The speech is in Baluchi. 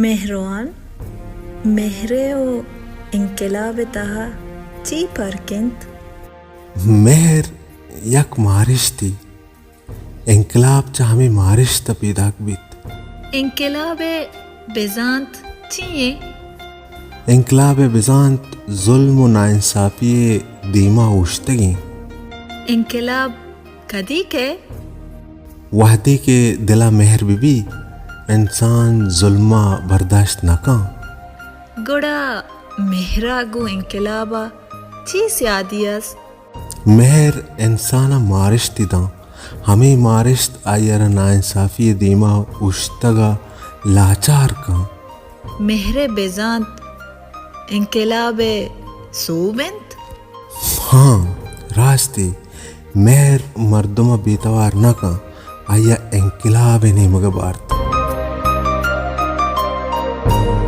مہروان، مہر ءُ انقلاب ءِ تہا چی پرک اِنت؟ مہر یک مارشتے۔ انقلاب چہ ہمے مارشت ءَ پیداک بیت۔ انقلاب ءِ بزانت چی ایں؟ انقلاب ءِ بزانت ظلم ءُ ناانصافی ءِ دیما اوشتگ ایں۔ انقلاب کدی کئے؟ وہدے کہ دل ءَ مہر بہ بیت، انسان ظلم ءَ برداشت نہ کن۔ گڑا مہر ءَ گوں انقلاب ءَ چی سیادی است؟ مہر انسان ءَ مارشتے داں، ہمے مارشت آئی ءَ را ناانصافی ءِ دیما اوشتگ ءَ لاچار کن۔ مہر ءِ بزانت انقلاب ءِ سوب اِنت؟ ہاں، راستے، مہر مردم ءَ بے توار نہ کن، آئی ءَ انقلاب ءِ نیمگ ءَ بارت۔